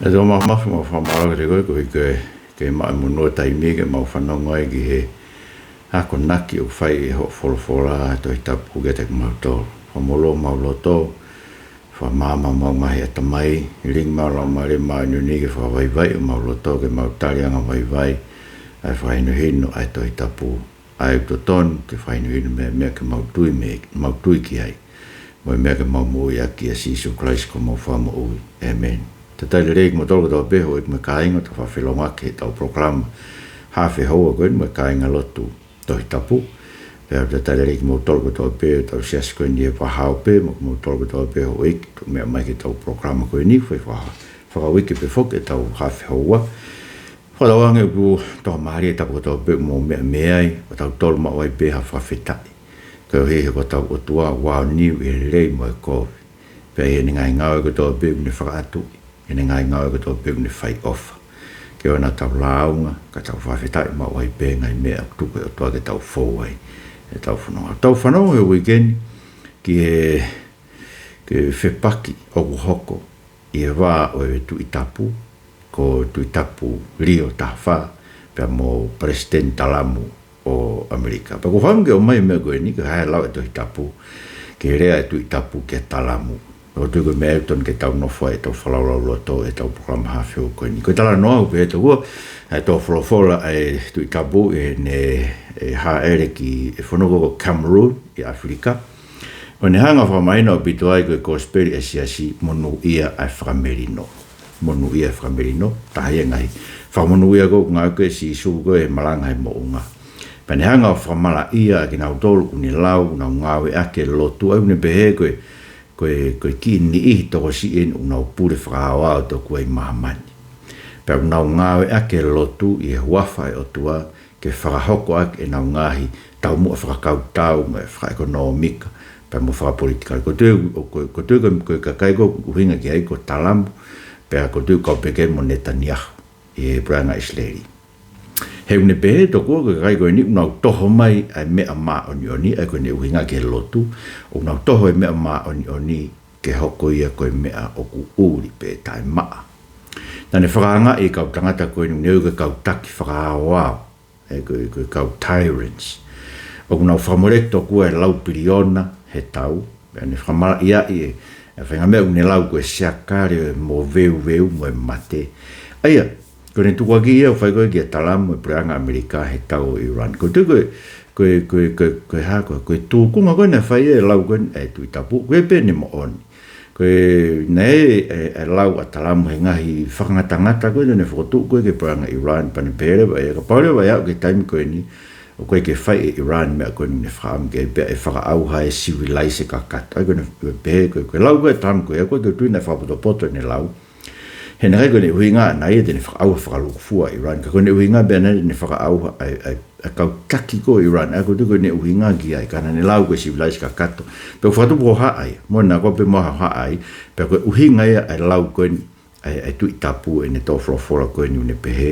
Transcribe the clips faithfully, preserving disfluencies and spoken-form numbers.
ʻE Tamai mafimafi, mau fakamālō kiate koe koeʻuhi ko e, ke mau maʻu e taimi ke mau fanongo ai ki he akonaki ʻoku fai ʻe hoʻo folofola, Tohi Tapu, kiate kimautolu. Fakamolū homau loto, fakamaama homau ngaahi ʻatamai, lilingi mai ho Laumālie Māʻoniʻoni ke fakavaivaiʻi homau loto ke mau tali angavaivai ʻa e fakahinohino ʻa e Tohi Tapu, ʻa e totonu ke fakahinohino mei ai e meʻa ke mau tui mei, mau tui ki ai, mo e meʻa ke mau moʻui ʻaki, ʻia Sīsū Kalaisi ko homau Fakamoʻui. ʻĒmeni. Talitali lelei kimoutolu kotoa pē houʻeiki mo e kāinga ʻoku tau fakafelongoaki heʻetau polokalama hafe houa ko eni mo e kāingalotu Tohi Tapu. Pea talitali lelei kimoutolu kotoa pē hotau siasi ko eni he vahaope, mo kimoutolu kotoa pē houʻeiki ʻoku meʻa mai ki heʻetau polokalama ko eni, fai faka-, fakauike pē foki ʻetau hafe houa. Fakatauange ʻoku tō mālie e tapa kotoa pē ʻoku mou meʻa mei ai, ʻo tautolu maʻu ai pē ha fakafetaʻi. Koeʻuhi he ko hotau ʻOtua ʻoku aoniu ʻi he lelei mo e kovi. Pea ʻi heʻene ngaahi ngāue kotoa pē ʻoku ne fakaʻatuʻi, ʻi heʻene ngaahi ngāue kotoa pē ʻoku ne fai ʻofa ke ʻoua naʻa tau lāunga, ka tau fakafetaʻi maʻu ai pē ngaahi meʻa ʻoku tuku ʻe he ʻOtua ke tau fou ai ʻetau fononga. Tau fanongo he uike ni ki he, ki he fepaki ʻoku hoko ʻi he vā ʻo e Tuʻi Tapu, ko Tuʻi Tapu Lio taha fā, pea mo Palesiteni Talamu ʻo ʻAmelika. Pea ʻoku ou fakaʻamu ke ʻomai e meʻa ko eni, ko e hā e lau ʻa e Tohi Tapu ki he lea ʻa e Tuʻi Tapu kia Talamu. ʻOku ou tui ko e meʻa ia ʻoku totonu ke tau nofo ai ʻo tau fakalaulauloto ʻetau polokalama hafe houa ko eni. Ko e talanoa ʻoku pehē tokua, ʻa e tō folofola ʻa e Tuʻi Tapu ʻi heʻene, ʻe hāʻele ki he fonua ko Cameroon ʻi ʻAfilika. ʻO ne hanga ʻo fakamahino ʻaupito ai ko e kosipeli ʻa e siasi, monūʻia ʻa e fakamelino. Monūʻia ʻa e fakamelino, taha ia e ngaahi fakamonūʻia ko ē ʻoku ngāueʻaki ʻe Sīsū ko ē he malanga he moʻunga. Pea ne hanga ʻo fakamalaʻia ʻa kinautolu ʻoku ne lau, ʻoku nau ngāueʻaki e lotu, ʻa ia ʻoku ne pehē ko e, ko e, ko e kiʻi niʻihi tokosiʻi eni ʻoku nau pule fakaaoao tokua ʻi māmani. Pea ʻoku nau ngāueʻaki e lotu ʻi he huafa ʻo e ʻOtua, ke fakahoko ʻaki ʻenau ngaahi taumuʻa fakakautau mo e fakaʻekonōmika, pea mo fakapolitikale. ʻOku ou tui, ʻoku ou, ʻoku ou tui ko e, ko e kakai ko ē ʻoku ʻuhinga ki ai ko Talamu, pea ʻoku ou tui ʻoku kau pē ki ai mo Netanyahu ʻi he puleʻanga ʻIsileli. He ʻoku ne pehē tokua ko e kakai ko eni ʻoku nau toho mai ʻa e meʻa māʻoniʻoni, ʻa ia ko ʻene ʻuhinga ki he lotu, ʻoku nau toho e meʻa māʻoniʻoni ke hoko ia ko e meʻa ʻoku ʻuli pe taʻemaʻa. Naʻa ne fakaangaʻi e kau tangata ko eni ʻoku ne ui ko e kau taki fakaaoao, ʻa ia ko e, ko e kau tyrants. ʻOku nau fakamoleki tokua e lau piliona he tau, pea ne fakamalaʻiaʻi e, e faʻahinga meʻa ʻoku ne lau ko e siakale mo veuveu mo e mate. ʻA ia, ko ʻene tukuakiʻi ia ʻoku fai ko ē kia Talamu mo e puleʻanga ʻAmelika he tau ʻo Iran. ʻOku ou tui ko e, ko e, ko e, ko e, ko e hā, ko e, ko e tūkunga ko ē naʻe fai ai e lau ko ē ʻa e Tuʻi Tapu, ko e pē ʻene moʻoni. Ko e, naʻe, e, e lau ʻa Talamu he ngaahi fakangatangata ko ē naʻa ne fokotuʻu ko ē ki he puleʻanga Iran, pea ne pehē leva ʻe ia, kapau leva ʻe aʻu ki he taimi ko eni, ʻoku ʻikai ke fai ʻe Iran e meʻa ko eni ʻoku ne fakaʻamu ki ai, pea ʻe fakaʻauha e sivilaise kakato. ʻA ia ko ʻene pehē ko ē, ko e lau ko ē ʻa Talamu ko ia, ʻoku ʻikai ke u tui naʻe fakapotopoto ʻene lau. He naʻe ʻikai ko ʻene ʻuhinga ʻana ia te ne fakaʻauha fakalūkufua ʻa Iran, ka ko ʻene ʻuhinga pē ʻana ia te ne fakaʻauha ʻa e, ʻa e, ʻa e kau taki ko ē ʻo Iran, ʻa ia ʻoku ou tui ko ʻene ʻuhinga ki ai, ka naʻa ne lau ko e sivilaise kakato. Pea ʻoku fakatupu hohaʻa ia, mo naʻa ko ē pē mo hohaʻa ia, pea ko e ʻuhinga ia ʻa e lau ko eni ʻa e, ʻa e Tuʻi Tapu ʻi heʻene tō folofola ko eni ʻoku ne pehē,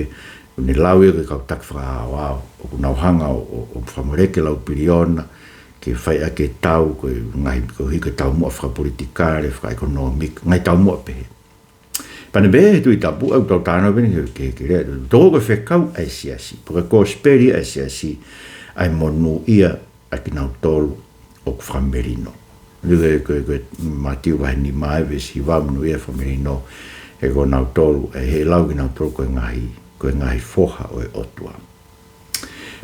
ʻoku ne lau ia ki he kau taki fakaaoao, ʻoku nau hanga ʻo, ʻo, ʻo fakamoleki e lau piliona, ke fai ʻaki e tau, ko e ngaahi, koeʻuhi ko e taumuʻa fakapolitikale, fakaʻekonōmika, ngaahi taumuʻa pehē. Pea ne pehē ʻe he Tuʻi Tapu, ʻa ia ʻoku tau talanoa pē eni ki he, ki he, ki he lea, tokua ko e fekau ʻa e siasi, pe ko e kosipeli ʻa e siasi, ʻa e monūʻia ʻa kinautolu ʻoku fakamelino. Ko e, ko e, ko e Mātiu vahe nima veesi hiva, monūʻia e fakamelino, he ko kinautolu, ʻe, he lau kinautolu ko e ngaahi, ko e ngaahi foha ʻo e ʻOtua.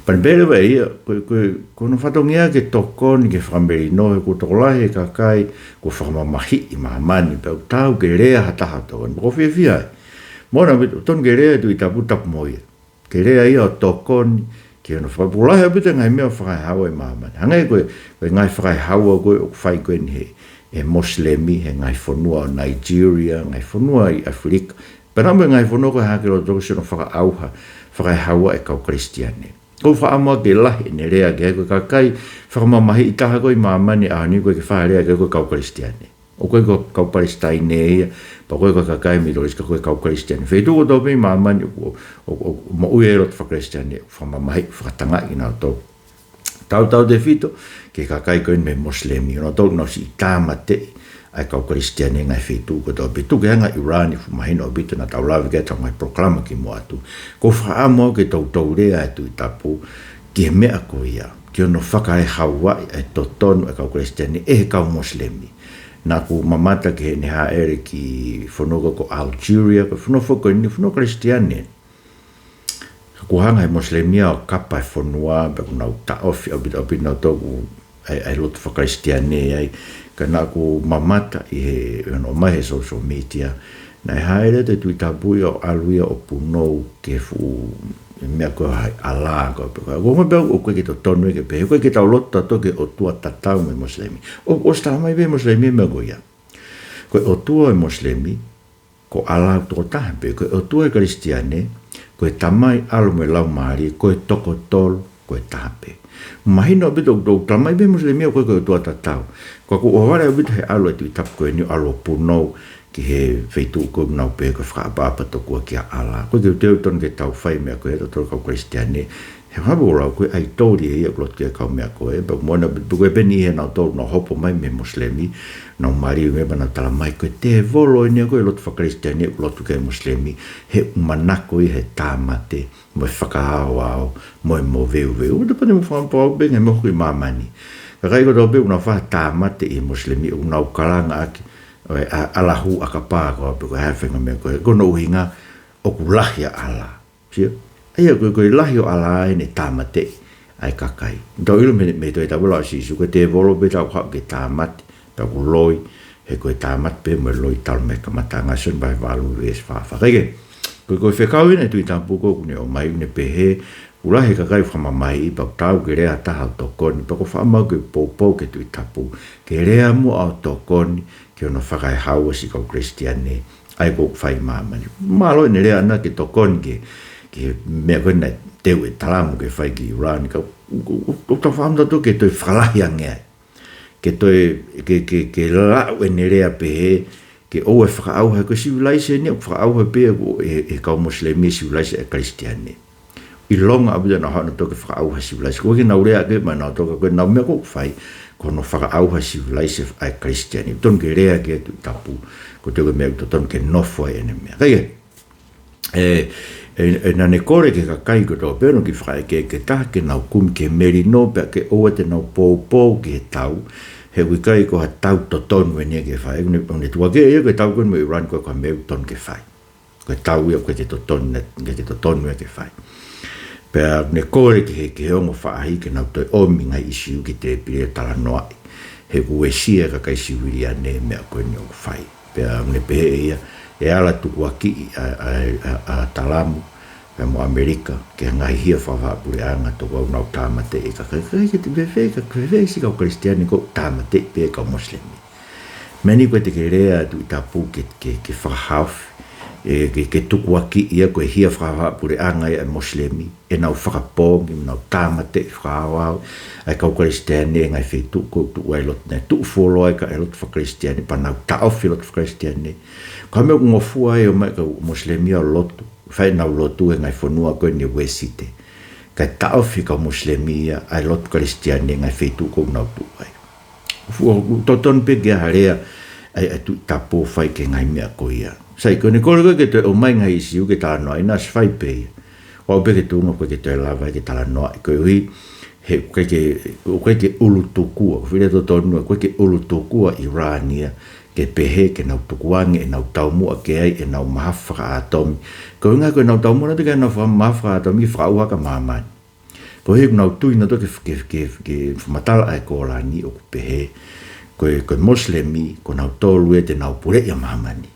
Pea ne pehē leva ʻe ia, ko e, ko e, ko hono fatongia ke tokoni ki he fakamelino, he ʻoku tokolahi e kakai kuo fakamamahiʻi ʻi māmani, pea ʻoku taau ke lea ha taha ʻo tokoni. ʻOku ou fiefia ai. Mo na, ʻoku totonu ke lea e Tuʻi Tapu, tapu mo ia. Ke lea ia ʻo tokoni ki hono fakapotopoto ʻaupito e ngaahi meʻa ʻoku fakaehaua ʻi māmani. Hangē ko e, ko e ngaahi fakaehaua ko ē ʻoku fai ko eni ʻe he, ʻe he Mosilemi he ngaahi fonua ʻo Nigeria, ngaahi fonua ʻi ʻAfilika. Pea naʻa mo e ngaahi fonua ko ē ʻi he haaʻi loto ko ē ʻoku siʻi hono fakaʻauha, fakaehaua e kau Kalisitiane. ʻOku ou fakaʻamu ke lahi ʻene lea ki ai, ko e kakai fakamamahiʻi taha ko ē ʻi māmani he ʻaho ni ʻoku ʻikai ke faʻa lea ki ai ko e kau Kalisitiane. ʻOku ʻikai ko e kau Palesitaine ia, pe ko e, ko e kakai Middle East, ka ko e kau Kalisitiane. Feituʻu kotoa pē ʻi māmani ʻoku, ʻoku, ʻoku moʻui ai e loto fakakalisitiane, ʻoku fakamamahiʻi, fakatangaʻi kinautolu. Tautautefito ki he kakai ko eni mei he Mosilemi, ʻoku nau tolu, nau siʻi tāmateʻi ʻa e kau Kalisitiane he ngaahi feituʻu kotoa pē. Tuku ke hanga ʻe ʻIulani, fuʻu mahino ʻaupito naʻa tau lave ki ai ʻi heʻetau ngaahi polokalama kimuʻa atu. Ko e fakaʻamu au ke toutou lea ʻa e Tuʻi Tapu ki he meʻa ko ia, ki hono fakaehauaʻi ʻa e totonu ʻa e kau Kalisitiane ʻe he kau Mosilemi. Naʻa ku mamata ki heʻene hāʻele ki he fonua ko, ko Algeria, ko e fonua foki ko eni, fonua Kalisitiane. Ka kuo hanga ʻe he Mosilemi ia ʻo kapa e fonua, pea kuo nau taʻofi ʻaupito, ʻaupito nautolu ʻa e, ʻa e lotu faka-Kalisitiane ai. Ka naʻa ku mamata ʻi he, hono ʻomai he social media, naʻe hāʻele atu e Tuʻi Tapu ia ʻo ʻalu ia ʻo punou ki he fuʻu meʻa ko ē ʻa e ʻAla, ko e pē ko ē. Ko e meʻa pē ʻoku ʻikai ke totonu ia ke pehē, ʻoku ʻikai ke tau lotu tautolu ki he ʻotua tatau mo e Mosilemi. ʻO, ʻosi talamai pē ʻe he Mosilemi e meʻa ko ia. Ko e ʻotua ʻo e Mosilemi, ko ʻAla tokotaha pē, ko e ʻotua ʻo e Kalisitiane, ko e Tamai, ʻAlo mo e Laumālie, ko e toko tolu, ko e taha pē. Mahino ʻaupito ʻoku talamai pē ʻe he Mosilemi ia ʻoku ʻikai ko e ʻotua tatau. Ka ʻoku ʻohovale ʻaupito he ʻalu ʻa e Tuʻi Tapu ko eni ʻo ʻalu ʻo punou ki he feituʻu ko ē ʻoku nau pehē ko e fakaʻapaʻapa tokua kia ʻAla. ʻOku ʻikai ke u tui ʻoku totonu ke tau fai e meʻa ko ia ʻe tautolu kau Kalisitiane. He ʻoku ou lau ko e ʻaitoli ia ʻoku lotu ki ai e kau meʻa ko ē, pea mo ʻena, pea ko e pē eni ʻe nautolu naʻa nau hopo mai mei he Mosilemi, nau maliu mai pea nau talamai ko e tēvolo eni ia ko e lotu faka-Kalisitiane ʻoku lotu ki ai e Mosilemi, he ʻoku manako ia he tāmate, mo e fakaaoao, mo e moveuveu. ʻOku te pehē mo fakapapau pē ngaahi meʻa ko ē ʻi māmani. Kakai kotoa pē ʻoku nau fai ha tāmate ʻi he Mosilemi, ʻoku nau kalanga ʻaki ʻa e, ʻa, ʻAlahu ʻAkapā ko ē, pe ko e hā e faʻahinga meʻa ko ē. Ko hono ʻuhinga, ʻoku lahi ʻa ʻAla. Sio? ʻA ia ko e, ko e lahi ʻo ʻAla ʻene tāmateʻi ʻa e kakai. Tau ʻilo mei, mei he Tohi Tapu ʻoku lau ʻe Sīsū, ko e tēvolo pē ʻoku haʻu ke tāmate, pea ʻoku loi, he ko e tāmate pē mo e loi talu mei he kamataʻanga, Sione vahe valu veesi fā fā. Kae kehe, ko e, ko e fekau ʻeni ʻa e Tuʻi Tapu ko ē ʻoku ne ʻomai, ʻoku ne pehē, ʻoku lahi e kakai fakamamahiʻi, pea ʻoku taau ke lea ha taha ʻo tokoni, pea ʻoku ou faʻa maʻu ke poupou ki he Tuʻi Tapu, ke lea muʻa ʻo tokoni ki hono fakaehaua siʻi kau Kalisitiane, ʻa ia ʻoku fai ʻi māmani. Mālō ʻene lea ʻana ke tokoni ki he, ki he meʻa ko ē naʻe teu ʻe Talamu ke fai ki ʻIulani, ka ʻoku, ʻoku, ʻoku, ʻoku tau fakaʻamu tautolu ke toe fakalahi ange ai. Ke toe, ke, ke, ke lau ʻene lea pehē, ke ʻoua ʻe fakaʻauha, ko e sivilaise eni ʻoku fakaʻauha pē ʻe, ʻe, ʻe he kau Mosilemi e sivilaise ʻa e Kalisitiane. ʻIlonga ʻaupito naʻa nau haʻu nautolu ke fakaʻauha e sivilaise. ʻOku ʻikai ke nau lea ʻaki ʻe nautolu, ka ko e ʻenau meʻa ʻoku fai, ko hono fakaʻauha e sivilaise ʻa e Kalisitiane. Totonu ke lea ki ai e Tuʻi Tapu, ko e toe ko e meʻa ʻoku totonu ke nofo ai ʻene meʻa. Kae kehe, ʻe, ʻe, ʻe naʻa ne kole ki he kakai kotoa pē ʻoku nau kiʻi fakaʻekeʻeke taha ke nau kumi ki he melino pea ke ʻoua te nau poupou ki he tau, he ʻoku ʻikai ko ha tau totonu eni ia ke fai. ʻOku ne, ʻoku ne tukuakiʻi ia ko e tau ko eni mo ʻIulani ko e, ko e meʻa ʻoku totonu ke fai. Ko e tau ia ʻoku ʻikai ke totonu, ʻikai ke totonu ia ke fai. Pea ne kole ki he, ki he ongo faʻahi ke nau toe ʻomi e ngaahi ʻīsiu ki he tēpile ʻo talanoaʻi. He ʻoku uesia e kakai siviliane e meʻa ko eni ʻoku fai. Pea ne pehē ʻe ia, ʻe ala tukuakiʻi ʻa, ʻa, ʻa, ʻa Talamu, pea mo ʻAmelika, ki he ngaahi hia fakapuleʻanga, toku ʻoku nau tāmateʻi e kakai, kae kehe, fēfē, kae fēfē siʻi kau Kalisitiane ʻoku tāmateʻi pē ʻe he kau Mosilemi. Meʻa ni ʻoku ʻikai te ke lea e Tuʻi Tapu ke, ke, ke fakahaofi, ʻe, ke, ke tukuakiʻi ia ko e hia fakapuleʻanga ia ʻa e Mosilemi, ʻenau fakapoongi, ʻenau tāmateʻi fakaaoao ʻa e kau Kalisitiane he ngaahi feituʻu ko ē ʻoku tuʻu ai e lotu, naʻe tuʻu fuoloa ai e kau lotu faka-Kalisitiane, pea nau taʻofi e lotu faka-Kalisitiane. Ko e meʻa ʻoku ngofua ai ʻo ʻomai e kau Mosilemi ia ʻo lotu, fai ʻenau lotu he ngaahi fonua ko eni Uēsite. Kae taʻofi ʻe he kau Mosilemi ia ʻa e lotu Kalisitiane he ngaahi feituʻu ko ē ʻoku nau tuʻu ai. Fuʻu totonu pē ke ʻi ai ha lea ʻa e, ʻa e Tuʻi Tapu ʻo fai ki he ngaahi meʻa ko ia. Sai, ko ʻene kole ko ē ke toe ʻomai e ngaahi ʻīsiu ke talanoaʻi, naʻe ʻosi fai pē ia. ʻOku ou pehē ki he tuʻunga ʻoku ʻikai ke toe lava ke talanoaʻi koeʻuhi, he ʻoku ʻikai ke, ʻoku ʻikai ke ʻulutukua, ko e foʻi lea totonu, ʻoku ʻikai ke ʻulutukua ʻa ʻIulani ia ke pehē ke nau tukuange ʻenau taumuʻa ke ʻai ʻenau mahafu fakaʻātomi. Ko e ʻuhinga ko ʻenau taumuʻa nautolu ke ʻai ʻenau faka-, mahafu fakaʻātomi ke fakaʻauha ʻaki ʻa māmani. Koeʻuhi ʻoku nau tui nautolu ki he, ki he, ki he, ki he fakamatala ʻa e Kōlani ʻoku pehē, ko e, ko e Mosilemi, ko nautolu ē te nau puleʻi ʻa māmani.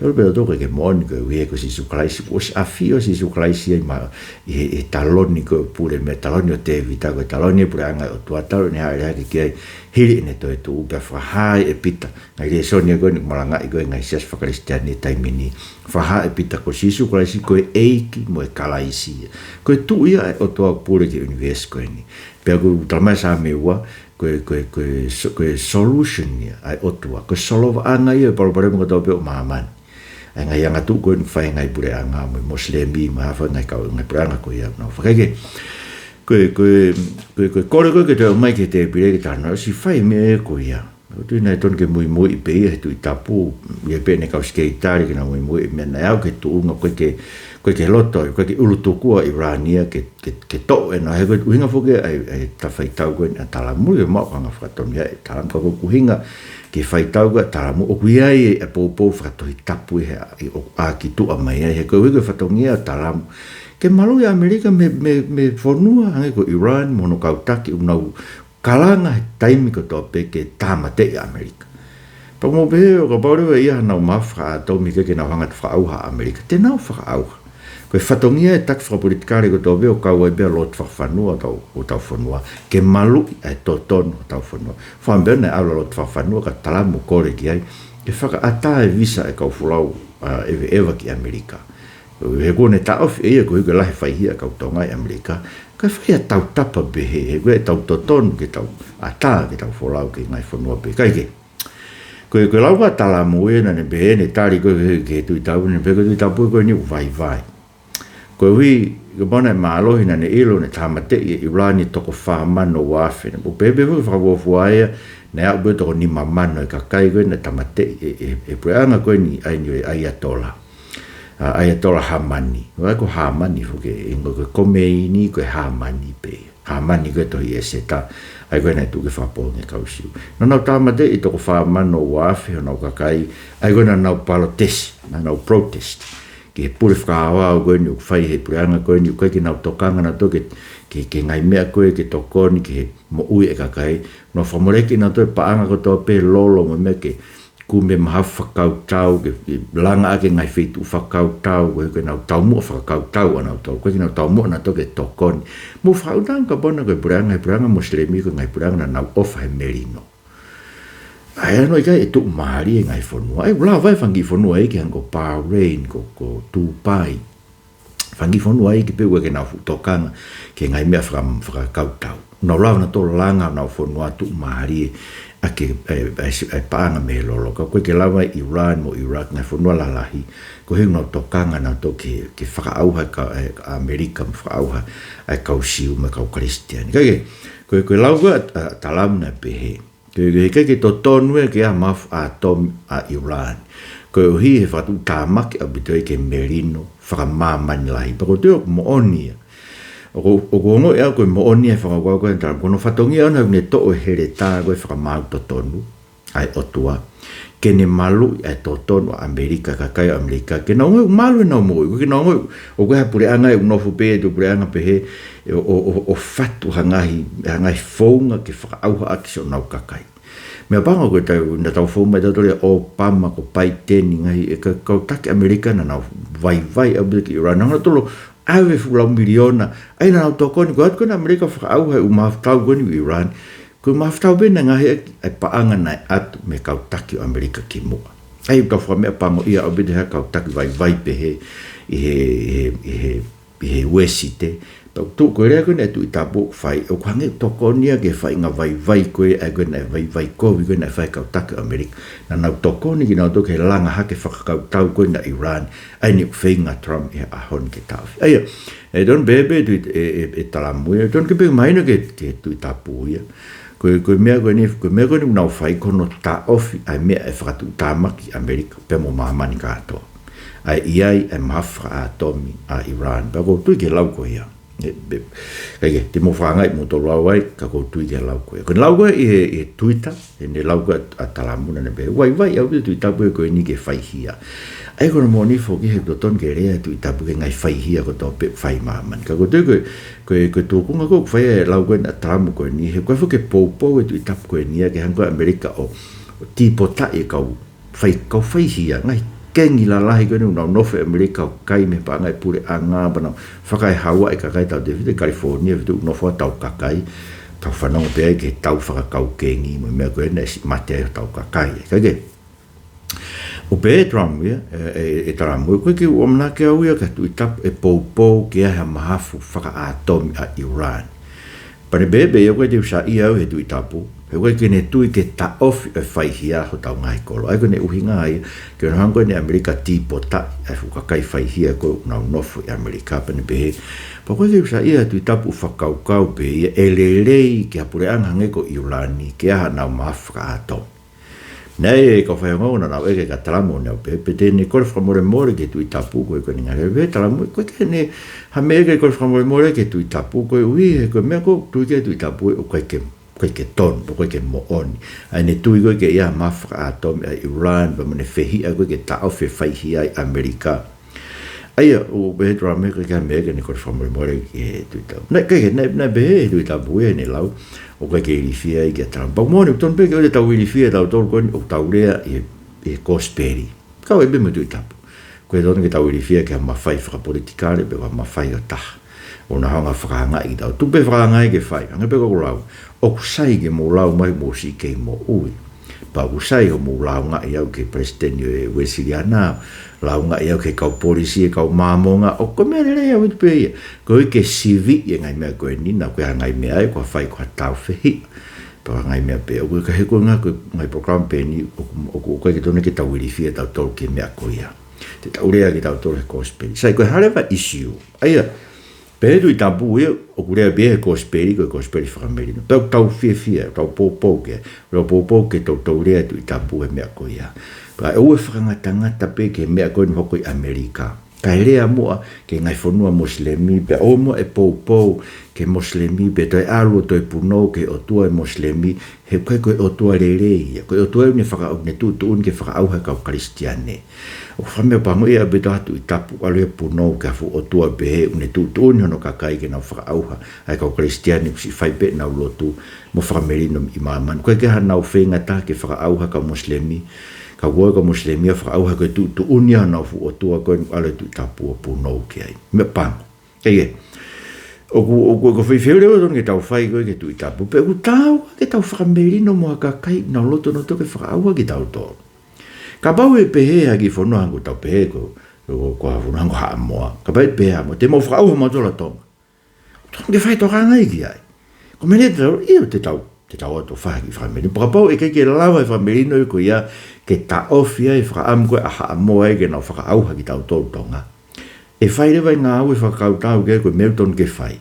Tau pehē ʻe tautolu ʻoku ʻikai ke moʻoni koeʻuhi ko Sīsū Kalaisi, kuo ʻosi ʻafio ʻa Sīsū Kalaisi ia ʻi ma-, ʻi he, he taloni ko ē ʻo e pule mei he taloni ʻo Tēvita, ko e taloni ʻo e puleʻanga ʻo e ʻOtua, taloni naʻe hāʻele hake ki ai hili ʻene toetuʻu, pea fakahā ʻe Pita, ngaahi lēsoni ko eni ʻoku malangaʻi ko ē ʻe he ngaahi siasi faka-Kalisitiane he taimi ni. Fakahā ʻe Pita ko Sīsū Kalaisi ko e ʻEiki mo e Kalaisi ia. Ko e Tuʻi ia ʻa e ʻOtua ʻoku pule ki he ʻunivēsi ko eni. Pea ʻoku talamai ʻe Saame ua, ko e, ko e, ko e so-, ko e solution ia ʻa e ʻOtua. Ko e solovaʻanga ia ʻo e palopalema kotoa pē ʻo māmani. ʻA e ngaahi angatuʻu ko eni ʻoku fai ʻe he ngaahi puleʻanga mo e Mosilemi, mo e hā fua e ngaahi kau, ngaahi puleʻanga ko ia ʻoku nau fakaʻeke. Ko e, ko e, ko e, ko e kole ko ē ke toe ʻomai ki he tēpile ke talanoa, ʻosi fai e meʻa ko ia. ʻOku ou tui naʻe tonu ke muimui pē ia he Tuʻi Tapu, ʻi ai pē ʻene kau sekelitali ke na muimui, meʻa naʻe aʻu ki he tuʻunga ʻoku ʻikai ke, ʻoku ʻikai ke loto, ʻoku ʻikai ke ʻulutuku ʻa ʻIuran ia ke, ke, ke toʻo ʻena, he ko e ʻuhinga foki ʻa e, ʻa e tafaitau ko eni ʻa Talamu, ʻoku maʻu ʻa e anga fakatonu ia ʻe Talamu, ka ko e ʻuhinga ki he faitau ko ē ʻa Talamu, ʻoku ʻi ai e poupou fakatohitapu ʻi he, ʻi ʻoku ʻākituʻa mai ai, he ko e ʻuhi ko e fatongia ʻa Talamu ke maluʻi ʻa ʻAmelika mei, mei, mei he fonua, hangē ko ʻIuran mo hono kau taki ʻoku nau kalanga he taimi kotoa pē ke tāmateʻi ʻa ʻAmelika. Pea ʻoku mou pehē ʻo kapau leva ʻe ʻi ai haʻanau mahafu fakaʻātomi ke, ke nau hanga ʻo fakaʻauha ʻa ʻAmelika. Te nau fakaʻauha. Ko e fatongia e taki fakapolitikale kotoa pē ʻoku kau ai pē ʻa Lord Fakafanua ʻo hotau, hotau fonua, ke maluʻi ʻa e totonu ʻo hotau fonua. Fakaʻamu pē naʻe ʻalu ʻa Lord Fakafanua ka Talamu kole ki ai ke fakaʻatā e visa ʻa e kau folau, ʻa, ʻeveʻeva ki ʻAmelika. He kuo ne taʻofi ʻe ia koeʻuhi ko e lahi e faihia ʻa e kau Tonga ʻi ʻAmelika, kae fai ha tautapa pehē, he ko e tau totonu ke tau ʻatā, ke tau folau ki he ngaahi fonua pē. Kae kehe, ko e, ko e lau ko ē ʻa Talamu ia naʻa ne pehē, ne tali ko ē ki he, ki he Tuʻi Tapu, ne pehē ko e Tuʻi Tapu ko eni ʻoku vaivai. Koeʻuhi, kapau naʻe mālohi naʻa ne ʻilo naʻe tāmateʻi ʻe ʻIuran e toko fā mano ua afe. Naʻe pehē pē foki fakafuofua ia, naʻe aʻu pē toko nima mano e kakai ko ē naʻe tāmateʻi ʻe, ʻe, ʻe he puleʻanga ko eni ʻa eni ʻo e ʻAiatola. ʻA, ʻAiatola Hamani. ʻOku ʻikai ko Hamani foki, ʻi he ko e Komeini, ko e Hamani pē. Hamani ko e tohi ʻĒseta, ʻa ia ko ē naʻe tuʻu ke fakapoongi e kau Siu. Naʻa nau tāmateʻi e toko fā mano ua afe honau kakai, ʻa ia ko ē naʻa nau palotesi, naʻa nau protest ki he pule fakaaoao ko eni ʻoku fai ʻe he puleʻanga ko eni, ʻoku ʻikai ke nau tokanga nautolu ke, ke, ki he ngaahi meʻa ko ē ke tokoni ki he moʻui e kakai. Nau fakamoleki nautolu e paʻanga kotoa pē, lolo mo e meʻa, ke kumi e mahafu fakakautau, ke, ke langa ʻaki e ngaahi feituʻu fakakautau, koeʻuhi ko ʻenau taumuʻa fakakautau ʻanautolu, ʻoku ʻikai ke nau taumuʻa nautolu ke tokoni. Mou fakaʻuta ange kapau naʻe ko e puleʻanga, he puleʻanga Mosilemi ko e ngaahi puleʻanga naʻa nau ʻofa he melino. ʻA ia naʻe ʻikai ke tuʻumālie e ngaahi fonua. ʻA ia ʻoku lava e fanga kiʻi fonua iiki hangē ko Bahrain, ko, ko Dubai. Fanga kiʻi fonua iiki pē ʻoku ʻikai ke nau fuʻu tokanga ki he ngaahi meʻa faka-, fakakautau. Nau lava nautolu langa honau fonua tuʻumālie ʻaki e, e, e, e paʻanga mei he lolo. Ka ʻoku ʻikai ke lava ʻe ʻIuran mo Iraq, ngaahi fonua lalahi, koeʻuhi ʻoku nau tokanga nautolu ki he, ki he fakaʻauha e ka-, e ʻAmelika mo fakaʻauha ʻa e kau Siu mo e kau Kalisitiane. Kae kehe, ko e, ko e lau ko ē ʻa, ʻa Talamu naʻe pehē, ko e, ko e ʻikai ke totonu ia ke ʻi ai ha mahafu ʻātomi ʻa ʻIuran, koeʻuhi he fakatuʻutāmaki ʻaupito ia ki he melino fakamāmani lahi. Pea ʻoku ou tui ʻoku moʻoni ia. ʻOku, ʻoku ongoʻi au ko e moʻoni ia e fakakaukau ko ē ʻa Talamu, ko hono fatongia ʻona ʻoku ne toʻo e heletā ko ē fakamaau totonu ʻa e ʻOtua, ke ne maluʻi ʻa e totonu ʻa ʻAmelika, kakai ʻo ʻAmelika, ke nau ongoʻi ʻoku malu ʻenau moʻui, ʻoku ʻikai ke nau ongoʻi ʻoku ʻi ai ha puleʻanga ʻoku nofo pē ʻi he tuʻu puleʻanga pehē, ʻo, ʻo, ʻo, ʻo fatu ha ngaahi, ha ngaahi founga ke fakaʻauha ʻaki siʻonau kakai. Meʻapango ko e taimi naʻa tau fou mai tautolu ʻia Obama, ko Biden, ngaahi, e ka-, kau taki ʻAmelika naʻa nau vaivai ʻaupito ki ʻIuran, naʻa nau tolo ʻave fuʻu laui miliona, ʻa ia naʻa nau tokoni, ko e ʻatu ko ē ʻa ʻAmelika ʻo fakaʻauha e ʻū mahafu tau ko eni ʻi ʻIuran, ko e mahafu tau pē naʻe ngaohi ʻaki e paʻanga naʻe ʻatu mei he kau taki ʻo ʻAmelika kimuʻa. ʻA ia ʻoku tau fakameʻapangoʻia ʻaupito he kau taki vaivai pehē ʻi he, ʻi he, ʻi he, ʻi he Uēsite. Pea ʻoku tuʻu ko e lea ko eni ʻa e Tuʻi Tapu ʻoku fai, ʻoku hangē ʻoku tokoni ia ki he faʻahinga vaivai ko ē, ʻa ia ko ē naʻe vaivai kovi ko ē naʻe fai ʻe he kau taki ʻo ʻAmelika. Naʻa nau tokoni kinautolu ki he langa hake fakakautau ko ē ʻa ʻIuran, ʻa ia naʻe feinga ʻa Trump ʻi he ʻaho ni ke taʻofi. ʻA ia, ʻoku tonu pē pē ʻe Tuʻi, ʻe, ʻe, ʻe Talamu ia, ʻoku tonu ke pehē mahino ki he, ki he Tuʻi Tapu ia. Ko e, ko e meʻa ko eni, ko e meʻa ko eni ʻoku nau fai ko hono taʻofi ʻa e meʻa ʻe fakatuʻutāmaki ʻAmelika pea mo māmani kātoa, ʻa e ʻi ai e mahafu fakaʻātomi ʻa ʻIuran. Pea ʻoku ou tui ki he lau ko ia. ʻE, ʻe, kae kehe, te mou fakaangaʻi moutolu au ai, ka ʻoku ou tui ki he lau ko ia. Ko e lau ko ē ʻi he, ʻi he Twitter, ʻene lau ko ē ʻa Talamu naʻa ne pehē, vaivai ʻaupito e Tuʻi Tapu ko eni ki he faihia. ʻA ia ko hono moʻoni foki he ʻoku totonu ke lea e Tuʻi Tapu ki he ngaahi faihia kotoa pē ʻoku fai ʻi māmani. Ka ʻoku ou tui ko e, ko e, ko e tuʻunga ko ē ʻoku fai ai e lau ko ē ʻa Talamu ko eni, he ʻoku ʻikai foki ke poupou e Tuʻi Tapu ko eni ia ke hanga ko ē ʻAmelika ʻo, ʻo tīpotaʻi e kau fai, kau faihia, ngaahi kengi lalahi ko eni ʻoku nau nofo ʻi ʻAmelika ʻo kai mei he paʻanga ʻo e puleʻanga, pea nau fakaehaua e kakai tautefito ʻi California, ʻaupito ʻoku nofo ai ʻetau kakai, tau fanongo pē ai ki he tau fakakau kengi, mo e meʻa ko ē naʻe siʻi mate ai hotau kakai. Kae kehe, ʻoku pehē ʻe Trump ia, ʻe, ʻe, ʻe Talamu, ʻoku ʻikai ke u ʻamanaki au ia ki ha Tuʻi Tapu ʻe poupou ke ʻi ai ha mahafu fakaʻātomi ʻa ʻIuran. Pea ne pehē pē ia, ʻoku ʻikai te u saiʻia au he Tuʻi Tapu, he ʻoku ʻikai ke ne tui ke taʻofi e faihia hotau ngaahi kolo. ʻA ia ko ʻene ʻuhinga ia, ke ne hanga ko eni ʻAmelika ʻo tīpotaʻi ʻa e fuʻu kakai faihia ko ē ʻoku nau nofo ʻi ʻAmelika, pea ne pehē, pea ʻoku ʻikai ke u saiʻia he Tuʻi Tapu ʻoku fakakaukau pē ia ʻe lelei ki ha puleʻanga hangē ko ʻIuran ke ʻi ai haʻanau mahafu fakaʻātomi. Naʻe ʻi ai e kau faiongoongo naʻa nau ʻeke kia Talamu ʻo nau pehē, pe te ne kole fakamolemole ki he Tuʻi Tapu ko ē ko eni. Ngata pē Talamu, ʻikai ke ne ha meʻa ke kole fakamolemole ki he Tuʻi Tapu koeʻuhi he ko e meʻa ʻoku tui ki ai e Tuʻi Tapu ʻoku ʻikai ke, ʻikai ke tonu, ʻoku ʻikai ke moʻoni. ʻA ʻene tui ko ē ki he ʻaho mahafu fakaʻātomi ʻa ʻIulani, pea mo ʻene fehiʻa ko ē ke taʻofi e faihia ʻi ʻAmelika. ʻA ia, ʻoku pehē ʻe Talamu ʻikai ke ha meʻa ke ne kole fakamolemole ki he Tuʻi Tapu. Naʻe ʻikai ke, naʻe, naʻe pehē ʻe he Tuʻi Tapu ia ʻene lau ʻoku ʻikai ke ilifia ia kia Talamu. Pea moʻoni, ʻoku tonu pē ke ʻoua te tau ilifia ʻe tautolu ko eni ʻoku tau lea ʻi he, ʻi he Kosipeli. Kau ai pē mo e Tuʻi Tapu. ʻOku ʻikai tonu ke tau ilifia ki ha mafai fakapolitikale pe ko ha mafai ʻo ha taha ʻoku na hanga ʻo fakaangaʻi kitautolu. Tuku pē fakaangaʻi ke fai, hangē pē ko ʻeku lau. ʻOku sai ke mou lau mai mou siʻi kei moʻui. Pea ʻoku sai hoʻomou laungaʻi au ki he palesiteni ʻo e Uēsiliana, laungaʻi au ki he kau polisi, e kau Māmonga, ʻoku meʻa lelei ʻaupito pē ia. Koeʻuhi ke siviʻi e ngaahi meʻa ko eni, naʻa ʻoku ʻi ai e ngaahi meʻa ia ʻoku fai ko ha tāufehiʻa. Pea ngaahi meʻa pē, ʻoku ʻikai ke hoko e ngaahi, ko e ngaahi polokalama peheni, ʻoku, ʻoku, ʻoku ʻikai ke tonu ke tau ilifia ʻe tautolu ki he meʻa ko ia. Te tau lea kitautolu he Kosipeli. Sai, ko e hā leva e ʻīsiu. ʻA ia, pehē ʻe he Tuʻi Tapu ia, ʻoku lea pē he Kosipeli, ko e Kosipeli fakamelino. Pea ʻoku tau fiefia, tau poupou ki ai, tau poupou ke tau, tau lea ʻa e Tuʻi Tapu he meʻa ko ia. Pea ʻoua ʻe fakangatangata pē ki he meʻa ko eni ʻoku hoko ʻi ʻAmelika. Kae lea muʻa ki he ngaahi fonua Mosilemi, pea ʻoua muʻa ʻe poupou ki he Mosilemi, pe toe ʻalu ʻo toe punou ki he ʻotua ʻo e Mosilemi, he ʻoku ʻikai ko e ʻotua lelei ia. Ko e ʻotua ia ʻoku ne faka-, ʻoku ne tuʻutuʻuni ke fakaʻauha e kau Kalisitiane. ʻOku fakameʻapangoʻia ʻaupito ha Tuʻi Tapu ʻalu ia ʻo punou ki ha fuʻu ʻotua pehē ʻoku ne tuʻutuʻuni hono kakai ke nau fakaʻauha ʻa e kau Kalisitiane kuo siʻi fai pē ʻenau lotu mo fakamelino ʻi māmani. ʻOku ʻikai ke ʻi ai haʻanau feinga ʻe taha ke fakaʻauha e kau Mosilemi, ka ʻoku ʻikai ko e kau Mosilemi ia ʻoku fakaʻauha, ko e tuʻutuʻuni ia honau fuʻu ʻotua ko eni ʻoku ʻalu e Tuʻi Tapu ʻo punou ki ai. Meʻapango. ʻIkai ke. ʻOku, ʻoku, ʻoku fai feu leva tonu ke tau fai ko ē ki he Tuʻi Tapu. Pe ʻoku taau ke tau fakamelino mo ha kakai ʻoku nau loto nautolu ke fakaʻauha kitautolu. Kapau ʻe pehē ha kiʻi fonua hangē ko ʻetau pehē ko, ko, ko ha fonua hangē ko Haʻamoa. Kapau ʻe pehē ʻe Haʻamoa, te mau fakaʻauha mautolu ʻa Tonga. Tonu ke fai tokanga ki ai. Ko e meʻa ia te tau, ʻio te tau, te tau ō atu ʻo fai ha kiʻi fakamelino. Pea kapau ʻe ʻikai ke lava e fakamelino ia ko ia ke taʻofi ai e fakaʻamu ko ē ʻa Haʻamoa ia ke nau fakaʻauha kitautolu Tonga, ʻe fai leva e ngāue fakakautau ki ai. Ko e meʻa ʻoku tonu ke fai,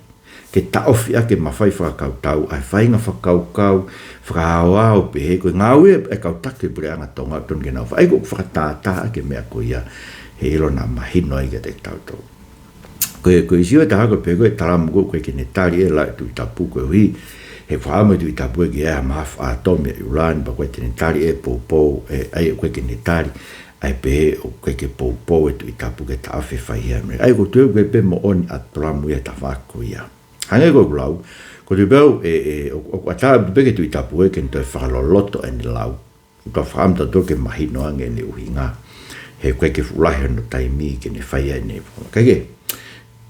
ke taʻofi ʻaki e mafai fakakautau ʻa e faʻahinga fakakaukau fakaaoao pehē ko e ngāue ʻa e kau taki ʻo e puleʻanga Tonga ʻoku tonu ke nau fai. ʻA ia ʻoku fakatātā ʻaki e meʻa ko ia, heiʻilo naʻa mahino ai kiate kitautolu. Ko e, ko e ʻīsiu ʻe taha ko e pehē ko ē ʻe Talamu ʻoku ʻikai ke ne tali e lau ʻa e Tuʻi Tapu koeʻuhi he fakaʻamu ʻa e Tuʻi Tapu ia ke ʻi ai ha mahafu ʻātomi ʻi ʻIulani, pea ʻoku ʻikai te ne tali e poupou, ē, ʻa ia ʻoku ʻikai ke ne tali ʻa e pehē ʻoku ʻikai ke poupou e Tuʻi Tapu ke taʻofi e faihia ʻa ʻAmelika. ʻA ia ʻoku ou tui ʻoku pehē moʻoni ʻa Talamu ia he tafaʻaki ko ia. Hangē ko ʻeku lau, ʻoku ou tui pē au, ē, ē, ʻoku, ʻoku ʻatā atu pē ki he Tuʻi Tapu ia ke ne toe fakaloloto ʻene lau. ʻOku tau fakaʻamu tautolu ke mahino ange ʻene ʻuhinga. He ʻoku ʻikai ke fuʻu lahi hono taimi ke ne fai ai ʻene. Kae kehe,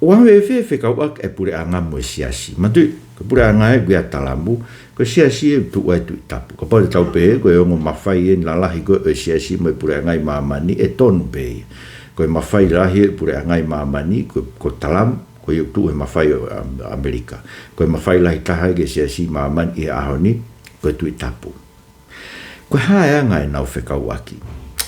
ʻoku ʻi ai e fefekauʻaki ʻa e puleʻanga mo e siasi. Manatuʻi, ko e puleʻanga ē ʻoku ʻia Talamu, ko e siasi ē ʻoku tuʻu ai e Tuʻi Tapu. Kapau te tau pehē, ko e ongo mafai eni lalahi ko ē ʻo e siasi mo e puleʻanga ʻi māmani, ʻe tonu pē ia. Ko e mafai lahi ʻo e puleʻanga ʻi māmani, ko, ko Talamu, ko ia ʻoku tuʻu he mafai ʻo ʻAm-, ʻAmelika. Ko e mafai lahi taha ki he siasi ʻi māmani ʻi he ʻaho ni, ko e Tuʻi Tapu. Ko e hā e anga ʻenau fekauʻaki?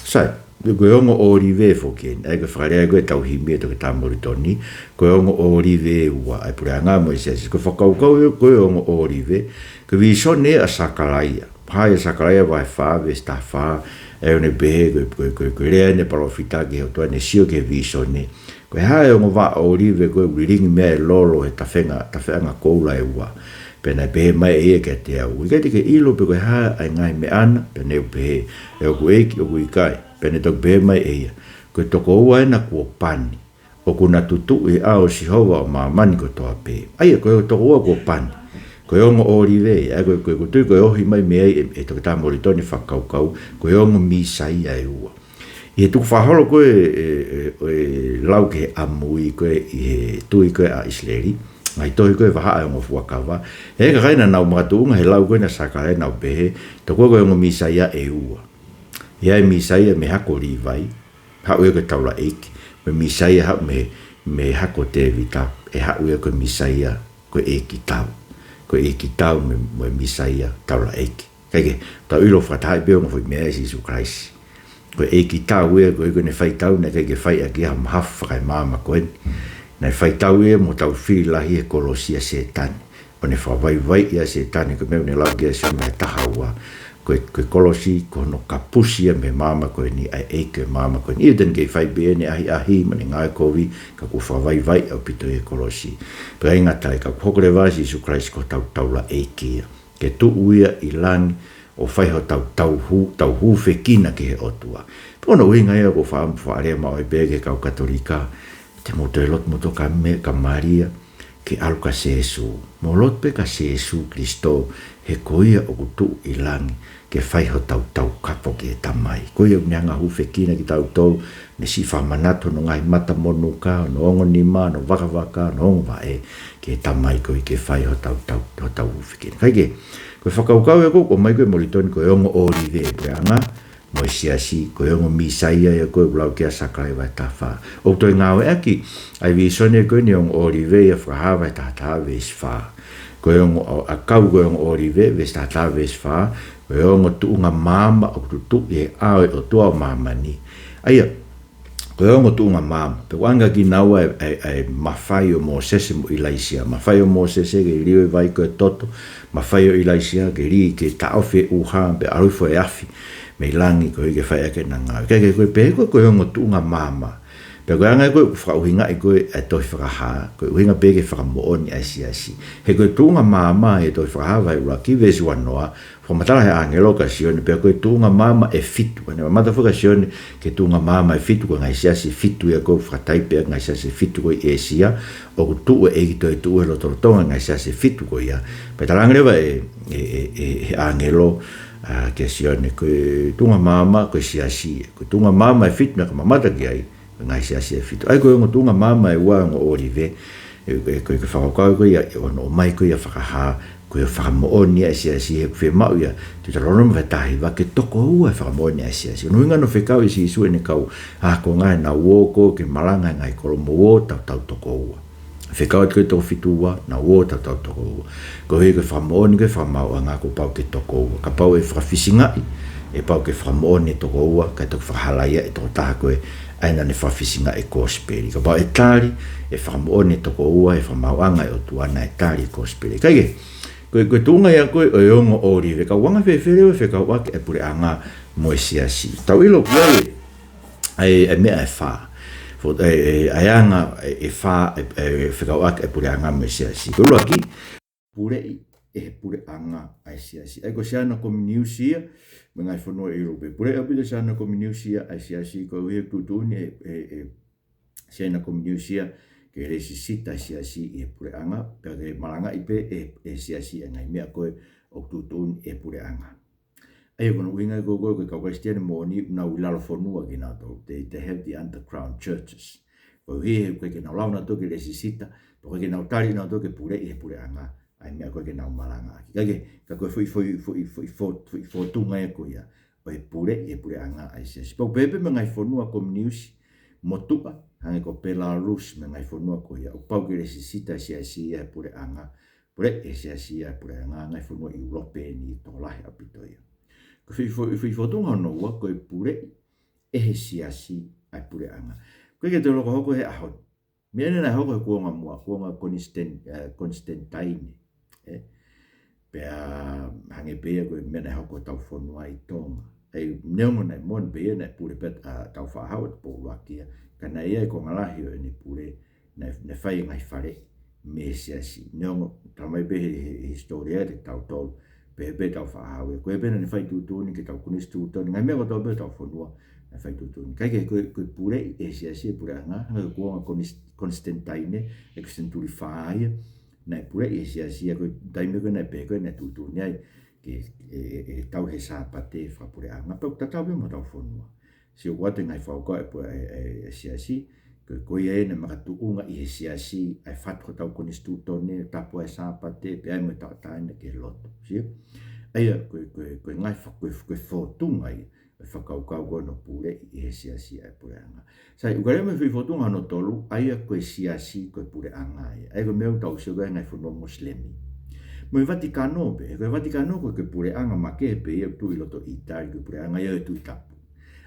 Sai, ko e ongo ʻōlive foki eni, ʻa ia ko e fakalea ko ē ʻetau himi ʻa Toketā Molitoni, ko e ongo ʻōlive ʻe ua, ʻa e puleʻanga mo e siasi. Ko e fakakaukau ia ko e ongo ʻōlive, ko e vīsone ʻa Sakalaia. Hā ʻia Sakalaia vahe fā, veesi taha fā, ʻa ia ʻoku ne pehē, ko e, ko e, ko e, ko e lea eni ʻa e palōfita ki he ʻOtua, ne sio ki he vīsone. Ko e hā e ongo vaʻa ʻōlive ko ē ʻoku lilingi mei ai e lolo he tafenga, tafeʻanga koula ʻe ua? Pea naʻe pehē mai ʻe ia kiate au, ʻikai te ke ʻilo pe ko e hā ʻa e ngaahi meʻa na? Pea ne u pehē, ʻe hoku ʻEiki, ʻoku ʻikai. Pea ne toki pehē mai ʻe ia, ko e tokoua ena kuo pani, ʻoku na tutuʻu ʻi he ʻao ʻo Sihova ʻo māmani kotoa pē. ʻA ia, ko e tokoua kuo pani, ko e ongo ʻōlive, ʻa ia ko e, ko e, ʻoku ou tui ko e ohi mai mei ai ʻe, ʻe Toketā Molitoni e fakakaukau, ko e ongo Mīsaia ʻe ua. ʻI he tukufakaholo ko ē ʻe, ʻe, ʻe lau ki he ʻamui ko ē ʻi he tui ko ē ʻa ʻIsileli, ngaahi tohi ko ē vahaʻa ʻe ongo fuakava, ʻe he kakai naʻa nau makatuʻunga he lau ko ē ʻa Sakalaia, nau pehē, tokoua ko e ongo Mīsaia ʻe ua. ʻI ai e Mīsaia mei he hako ʻo Līvai, haʻu ia ko e taulaʻeiki, mo e Mīsaia haʻu mei, mei he hako ʻo Tēvita, ʻe haʻu ia ko e Mīsaia ko e ʻeikitau. Ko e ʻeikitau mo e, mo e Mīsaia taulaʻeiki. Kae kehe, tau ʻilo fakatahaʻi pē ongo foʻi meʻa ʻia Sīsū Kalaisi. Ko e ʻeikitau ia, ko e, ko ʻene fai tau naʻe ʻikai ke fai ʻaki ha mahafu fakaemāmani ko eni. Naʻe fai tau ia mo tau fili lahi he kolosi ʻa Sētane. ʻO ne fakavaivaiʻi ʻa Sētane, ko e meʻa ʻoku ne lau ki ai ʻa Sione taha ua. Ko e, ko e kolosi, ko hono kapusi ia mei he maama ko eni, ʻa e ʻeiki ʻo e maama ko eni. ʻIo, te ne kei fai pē ʻene ʻahiʻahi mo ʻene ngāue kovi, ka kuo fakavaivai ʻaupito ʻi he kolosi. Pea ʻikai ngata ai, ka kuo hoko leva ʻa Sīsū Kalaisi ko hotau taulaʻeiki ia. Ke tuʻu ia ʻi langi ʻo fai hotau tauhu-, tauhūfekina ki he ʻOtua. Pea ko hono ʻuhinga ia ʻoku ou faʻa faʻa lea maʻu ai pē ki he kau Katolika, te mou toe lotu moutolu kia Mē-, kia Malia, ke ʻalu kia Sēsū. Mou lotu pē kia Sēsū Kalaisi, he ko ia ʻoku tuʻu ʻi langi ke fai hotau taukapo ki he Tamai. Ko ia ʻoku ne hanga ʻo hūfekina kitautolu, ne siʻi fakamanatu hono ngaahi mata monuka, hono ongo nima, hono vakavaka, hono ongo vaʻe ki he Tamai, ko ia ke fai hotau tau, hotau hūfekina. Kae kehe, ko e fakakaukau ia ʻoku ʻomai ko ē ʻe Molitoni ko e ongo ʻōlive ʻa e puleʻanga mo e siasi, ko e ongo Mīsaia ia ko ē ʻoku lau ki ai ʻa Sakalaia vahe taha fā. ʻOku toe ngāueʻaki ʻa e vīsone ko eni ʻo e ongo ʻōlive ʻia Fakahā vahe taha taha veesi fā. Ko e ongo ʻa-, ʻakau ko e ongo ʻōlive, veesi taha taha veesi fā, ko e ongo tuʻunga maama ʻoku tutuʻu ʻi he ʻao ʻo e ʻOtua ʻo māmani. ʻA ia, ko e ongo tuʻunga maama, pea ʻoku ʻoange kia kinaua ʻa e, ʻa e, ʻa e mafai ʻo Mōsese mo ʻIlaisiā. Mafai ʻo Mōsese ke lio e vai ko e toto, mafai ʻo ʻIlaisiā ke lī, ke taʻofi e ʻuha, pea ʻalu hifo e afi mei langi, ko ia ke fai ʻaki ʻena ngāue. Kae kehe, ko e pehē ko ē ko e ongo tuʻunga maama, pea ko e anga ia ko ē ʻoku fakaʻuhingaʻi ko ē ʻa e tohi Fakahā, ko e ʻuhinga pē ke fakamoʻoni ʻa e siasi. He ko e tuʻunga maama ʻi he tohi Fakahā vahe ʻuluaki veesi uanoa, fakamatala ʻe he ʻāngelo kia Sione, pea ko e tuʻunga maama ʻe fitu. Pea ne mamata foki ʻa Sione ki he tuʻunga maama ʻe fitu, ko e ngaahi siasi ʻe fitu ia ʻoku fakataipe ʻaki e ngaahi siasi ʻe fitu ko ē ʻi ʻĒsia, ʻoku tuʻu e ʻEiki Toetuʻu he lotolotonga e ngaahi siasi ʻe fitu ko ia. Pea talaange leva ʻe, ʻe, ʻe, ʻe he ʻāngelo, ʻa, kia Sione, ko e tuʻunga maama ko e siasi, ko e tuʻunga maama ʻe fitu naʻa ke mamata ki ai, ngaahi siasi ʻe fitu. ʻA ia ko e ongo tuʻunga maama ʻe ua ʻo e ongo ʻōlive, ʻe, ʻe, ko e, ko e fakakaukau ko ia, ʻe ono ʻomai ko ia ʻa Fakahā, ko e fakamoʻoni ʻa e siasi, he ʻoku fiemaʻu ia Teutalōnome vahe taha hiva ke toko ua e fakamoʻoni ʻa e siasi. Ko hono ʻuhinga naʻe fekau ʻe Sīsū ʻene kau ākonga ʻenau ō ko ē ke malanga he ngaahi kolo, mou ō tautau toko ua. Fekau atu ko e toko fitu ua, nau ō tautau toko ua. Koeʻuhi ko e fakamoʻoni ko ē fakamaauʻanga kuo pau ke toko ua. Kapau ʻe fakafisingaʻi, ʻe pau ke fakamoʻoni ʻe toko ua, kae toki fakahalaia ʻe toko taha ko ē ʻa ia naʻa ne fakafisingaʻi e kosipeli. Kapau ʻe tali, ʻe fakamoʻoni ʻe toko ua e fakamaauʻanga ʻo e ʻOtua naʻe tali e kosipeli. Kae kehe, ko e, ko e tuʻunga ia ko ē ʻo e ongo ʻōlive, ka ʻoku anga fēfē leva e fekauʻaki ʻa e puleʻanga mo e siasi. Tau ʻilo ko ē ʻa e, ʻa e meʻa ʻe fā. Fo-, ʻa e, ʻa e, ʻa e anga ʻe, ʻe fā, ʻe, ʻe fekauʻaki e puleʻanga mo e siasi. Ko e ʻuluaki, puleʻi ʻe he puleʻanga ʻa e siasi. ʻA ia ko e Siaina Kominiusi ia mei he ngaahi fonua ʻi ʻIulope. Puleʻi ʻaupito Siaina Kominiusi ia ʻa e siasi, koeʻuhi ʻoku tuʻutuʻuni ʻe, ʻe, ʻe Siaina Kominiusi ia ke lēsisita e siasi ʻi he puleʻanga, pea ke malangaʻi pē ʻe, ʻe he siasi ʻa e ngaahi meʻa ko ē ʻoku tuʻutuʻuni ʻe he puleʻanga. ʻA ia ko hono ʻuhinga ia ko ē ko e kau Kalisitiane moʻoni ʻoku nau ʻi lalo fonua kinautolu. They, they have the underground churches. Koeʻuhi he ʻoku ʻikai ke nau lava nautolu ke lēsisita, pea ʻoku ʻikai ke nau tali nautolu ke puleʻi ʻe he puleʻanga ʻa e meʻa ko ē ke nau malangaʻaki. Kae kehe, ka ko e foʻi, foʻi, foʻi, foʻi, foʻi, foʻi fōtunga ia ko ia ʻo e puleʻi ʻe he puleʻanga ʻa e siasi. Pea ʻoku pehē pē mo e ngaahi fonua kominiusi motuʻa, hangē ko Belarus mo e ngaahi fonua ko ia, ʻoku pau ke lēsisita e siasi ia ʻe he puleʻanga, puleʻi ʻe he siasi ia ʻa e puleʻanga, ngaahi fonua ʻi ʻIulope ni tokolahi ʻaupito ia. Ko e foʻi, foʻi, foʻi fōtunga hono ua, ko e puleʻi ʻe he siasi ʻa e puleʻanga. ʻOku ʻikai ke toe loko hoko he ʻaho ni. Meʻa eni naʻe hoko he kuonga muʻa, kuonga Konisiten-, ʻa, Konisitentaine. ʻE? Pea hangē pē ia ko e meʻa naʻe hoko hotau fonua ʻi Tonga. ʻA ia neongo naʻe moʻoni pē ia naʻe pule pē ʻa Tāufaʻāhau ʻa e tupou ʻuluaki ia. Ka naʻe ʻi ai e konga lahi ʻo ʻene pule, naʻe, naʻe fai e ngaahi faleʻi mei he siasi. Neongo, talamai pē he, he, he hisitōlia ʻe tautolu, pehē pē ʻe Tāufaʻāhau ia, ko ia pē naʻa ne fai tuʻutuʻuni ke tau konisitūtone, ngaahi meʻa kotoa pē ʻo hotau fonua naʻe fai tuʻutuʻuni. Kae kehe ko e, ko e puleʻi ʻe he siasi e puleʻanga, hangē ko e kuonga Konis-, Konisitentaine, ʻi he senituli fā ia, naʻe puleʻi ʻe he siasi ia, ko e taimi ko ē naʻe pehē ko ē naʻe tuʻutuʻuni ai ke, ʻe, ʻe, ʻe tauhi e Sāpate fakapuleʻanga, pea ʻoku tatau pē mo hotau fonua. Sio, ʻoku ʻoatu e ngaahi fakakaukau ʻa e pu-, ʻa e, ʻa e, ʻa e siasi, ko e, ko ia ē naʻe makatuʻunga ʻi he siasi ʻa e fatu hotau konisitūtone, tapu ʻa e Sāpate, pea ʻai mo e tauʻatāina ki he lotu. Sio? ʻA ia, ko e, ko e, ko e ngaahi fa-, ko e, ko e fōtunga ia ʻo e fakakaukau ko ē hono puleʻi ʻe he siasi ʻa e puleʻanga. Sai, ʻoku ʻi ai mo e foʻi fōtunga hono tolu, ʻa ia ko e siasi ko e puleʻanga ia. ʻA ia ko e meʻa ʻoku tau sio ki ai he ngaahi fonua Mosilemi. Mo e Vatikano pē, ko e Vatikano ko e, ko e puleʻanga makehe pē ia ʻoku tuʻu ʻi loto ʻĪtali, ko e puleʻanga ia ʻo e Tuʻi Tapu.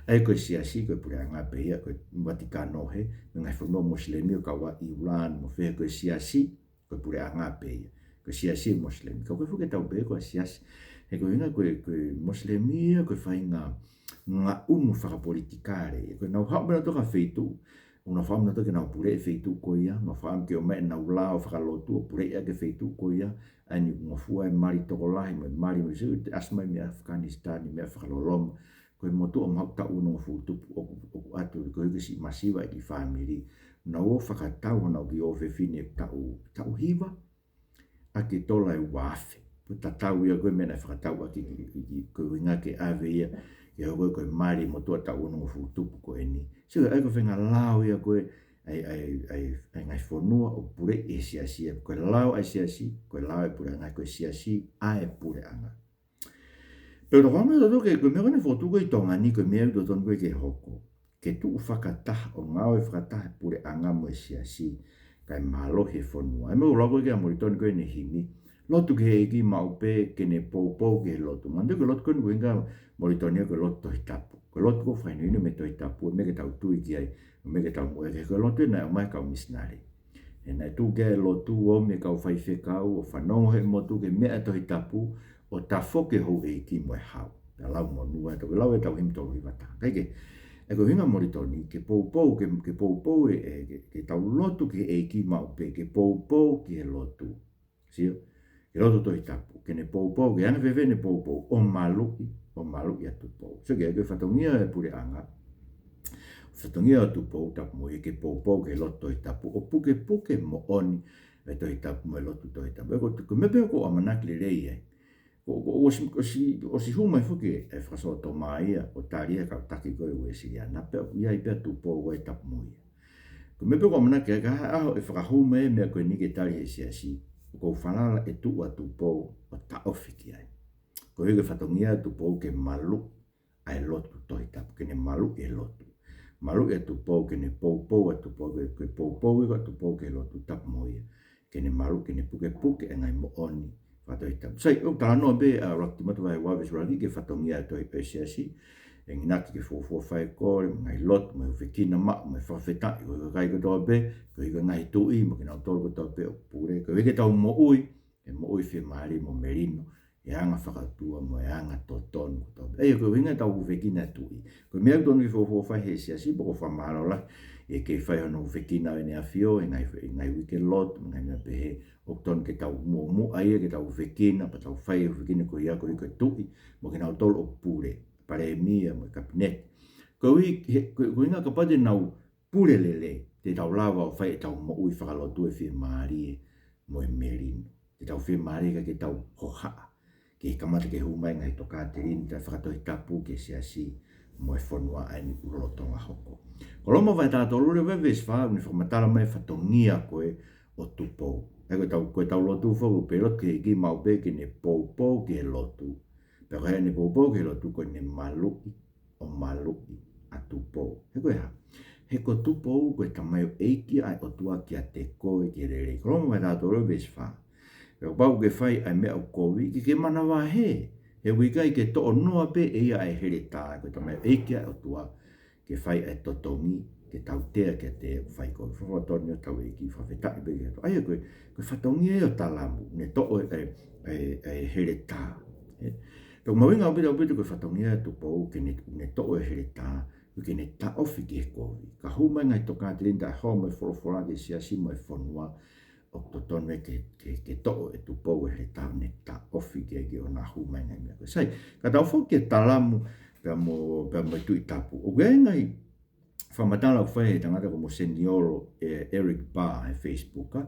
ʻA ia ko e siasi ko e puleʻanga pē ia, ko e Vatikano hē, mo e ngaahi fonua Mosilemi ʻo kau ai ʻIulani mo fē, ko e siasi ko e puleʻanga pē ia. Ko e siasi Mosilemi. Ka ko e fuʻu ke tau pehē ko e siasi. He ko e ʻuhinga ko e, ko e Mosilemi ia, ko e faʻahinga ngaʻunu fakapolitikale. Ko ʻenau haʻu mei nautolu ki ha feituʻu, ʻoku nau fakaʻamu nautolu ke nau puleʻi e feituʻu ko ia, nau fakaʻamu ke ʻomai ʻenau lao fakalotu ʻo puleʻi ʻaki e feituʻu ko ia, ʻa eni ʻoku ngofua e mali tokolahi, mo e mali mo e siu, ʻasi mai mei ʻAfikanisitani, mei fakaloloma, ko e motuʻa maʻu taʻu onongofulu tupu ʻoku, ʻoku ʻatu, koeʻuhi ko e siʻi masiva ʻi he kiʻi fāmili. Nau ō fakatau honau kiʻi ʻofefine taʻu, taʻu hiva, ʻaki e tola ʻe ua afe. Ko e tatau ia ko e meʻa naʻe fakatau ʻaki ki, ki, ki, ko e ʻuhinga ke ʻave ia, ke hoko ko e mali motuʻa taʻu onongofulu tupu ko eni. Sio, ʻa ia ko e faʻahinga lao ia ko e, ʻa e, ʻa e, ʻa e, ʻa e ngaahi fonua ʻoku puleʻi ʻe he siasi ia, ko e lao ʻa e siasi, ko e lao ʻa e puleʻanga, ko e siasi ʻa e puleʻanga. Pea ʻoku tokanga tautolu ki he, ko e meʻa ko eni ʻoku fokotuʻu ko ē ʻi Tonga ni, ko e meʻa ʻoku totonu ko ē ke hoko. Ke tuʻu fakataha, ʻo ngāue fakataha e puleʻanga mo e siasi, kae mālohi e fonua. ʻA ia meʻa ʻoku lau ko ē ʻe Molitoni ko ē ʻene himi, lotu ki he ʻEiki maʻu pē ke ne poupou ki he lotu. Manatuʻi ko e lotu ko eni ʻoku ʻuhinga ʻa Molitoni ia ko e lotu Tohi Tapu. Ko e lotu ʻoku fakahinohino mei he Tohi Tapu, meʻa ke tau tui ki ai, meʻa ke tau moʻui ki ai. Ko e lotu ia naʻe ʻomai ʻe he kau misinale. He naʻe tuʻu ki ai e lotu ʻo ʻomi e kau faifekau ʻo fanongo he motu ki he meʻa Tohi Tapu ʻo tafoki e houʻeiki mo e hau. Pea lau monū ʻa e tau, lau e tau himi tolu hiva taha. Kae kehe, ʻa ia ko e ʻuhinga ʻa Molitoni, ke poupou, ke, ke poupou e, e, ke, ke tau lotu ki he ʻEiki maʻu pē, ke poupou ki he lotu. Sio, ke lotu Tohi Tapu, ke ne poupou, ke anga fēfē ʻene poupou, ʻo maluʻi, ʻo maluʻi ʻa Tupou. Sio ki he, ko e fatongia e puleʻanga, fatongia ʻo Tupou Tapumoʻui ke poupou ki he lotu Tohi Tapu, ʻo pukepuke moʻoni e Tohi Tapu mo e lotu Tohi Tapu. ʻA ia ko, ko e meʻa pē ʻoku ʻamanaki lelei ai. Ko, ko, ʻosi, ʻosi, ʻosi hū mai foki e fakasōtoma ia, ʻo tali e kau taki ko ē Uēsiliana, pea ʻoku ʻi ai pē ʻa Tupou ʻa e Tapumoʻui. Ko e meʻa pē ʻoku ʻamanaki ai, ka ʻi ai e ʻaho ʻe fakahū mai e meʻa ko eni ke tali ʻe he siasi, ʻoku ou falala ʻe tuʻu ʻa Tupou ʻo taʻofi ki ai. Koeʻuhi ko e fatongia ʻa Tupou ke maluʻi ʻa e lotu Tohi Tapu, ke ne maluʻi e lotu. Maluʻi ʻa Tupou, ke ne poupou ʻa Tupou, ke, ke poupou ʻa Tupou ki he lotu Tapumoʻui. Ke ne maluʻi, ke ne pukepuke e ngaahi moʻoni fakatohitapu. Sai, ʻoku talanoa pē ʻa Laki Timoti vahe ua veesi ʻuluaki ki he fatongia ʻo e tohi ʻo e siasi. ʻE enginaki ke fuofua faikole, mo e ngaahi lotu, mo e hūfekina maʻu, mo e fakafetaʻi, ʻo e kakai kotoa pē, koeʻuhi ko e ngaahi tuʻi, mo kinautolu kotoa pē ʻoku pule, koeʻuhi ke tau moʻui, ʻa e moʻui fiemālie mo melino, ʻa e anga fakaʻotua mo e anga totonu kotoa pē. ʻA ia ko e ʻuhinga ʻetau hūfekina e tuʻi. Ko e meʻa ʻoku totonu ke fuofua fai ʻe he siasi, pea ʻoku ou fakamālō lahi, ʻi he kei fai hono hūfekina ʻo ʻene ʻAfio, ʻi he ngaahi, ʻi he ngaahi uike lotu, ngaahi meʻa pehē, ʻoku totonu ke tau muʻomuʻa ia, ke tau hūfekina, pea tau fai e hūfekina ko ia koeʻuhi ko e tuʻi, mo kinautolu ʻoku pule, palēmia mo e kapineti. Koeʻuhi he, ko, ko e ʻuhinga kapau te nau pule lelei, te tau lava ʻo fai ʻetau moʻui fakalotu ʻo e fiemālie mo e melino. Te tau fiemālie kae ʻikai ke tau hohaʻa. Ke kamata ke hū mai e ngaahi tokāteline fakatohitapu ki he siasi mo e fonua ʻa eni ʻoku lolotonga hoko. Ko Loma vahe taha tolu leva veesi fā, ʻoku ne fakamatala mai e fatongia ko ē ʻo Tupou. ʻA ia ko ʻetau, ko ʻetau lotu foki, ʻoku pehē lotu ki he ʻEiki maʻu pē ke ne poupou ki he lotu. Pea ko e hā ʻene poupou ki he lotu, ko ʻene maluʻi ʻo maluʻi ʻa Tupou. He ko e hā? He ko Tupou ko e tamaioʻeiki ʻa e ʻOtua kiate koe ki he lelei. Ko Loma vahe taha tolu veesi fā. Pea kapau ʻoku ke fai ʻa e meʻa ʻoku kovi, ke ke manavahē. He ʻoku ʻikai ke toʻo noa pē ʻe ia ʻa e heletā, ko e tamaioʻeiki ʻa e ʻOtua, ke fai ʻa e totongi, ke tautea kiate ia ʻoku fai kovi. Fakatonu ʻetau ʻEiki, fakafetaʻi pē ki he ʻOtua. ʻA ia ko e, ko e fatongia ia ʻo Talamu, ne toʻo e, e, e, e heletā. Ē? Pea ʻoku mahuʻinga ʻaupito, ʻaupito ko e fatongia ʻo Tupou, ke ne, ne toʻo e heletā, ke ne taʻofi ki he kovi. Ka hū mai e ngaahi tokāteline taʻehoa mo e folofola ki he siasi mo e fonua, ʻoku totonu ia ke, ke, ke toʻo ʻe Tupou e heletā ʻo ne taʻofi ki ai ki hono hū mai e ngaahi meʻa ko ē. Sai, ka tau foki ki he Talamu pea mo, pea mo e Tuʻi Tapu. ʻOku ʻi ai e ngaahi fakamatala ʻoku fai ʻe he tangata ko Moseniolo, ē, Eric Barr he Facebook, ā.